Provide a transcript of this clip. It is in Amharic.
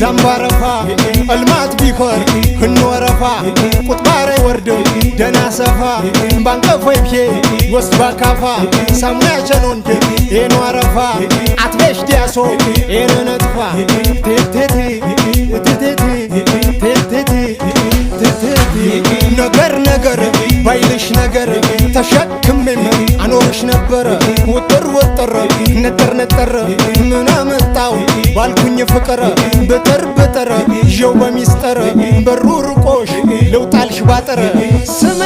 ዛምባረፋ እልማት ቢኮር ህንወረፋ ቁጥባረ ወርዶ ደና ሰፋ ባንቀፎይብሄ ወስድ ባካፋ ሳሙያቸኖንድ ኤኖ አረፋ አትቤሽ ዲያሶ ኤነነጥፋ ቴቴቴ ቴቴቴ ቴቴቴ ቴቴቴ ነገር ነገር ባይልሽ ነገር ተሸክሜም አኖርሽ ነበረ ውጥር ውጥር ነጥር ነጥር ምን አመጣው ባልኩኝ ፍቅር ብጥር ብጥር ይዤው በሚስጥር በሩ ርቆሽ ልውጣልሽ ባጥር ስሜ።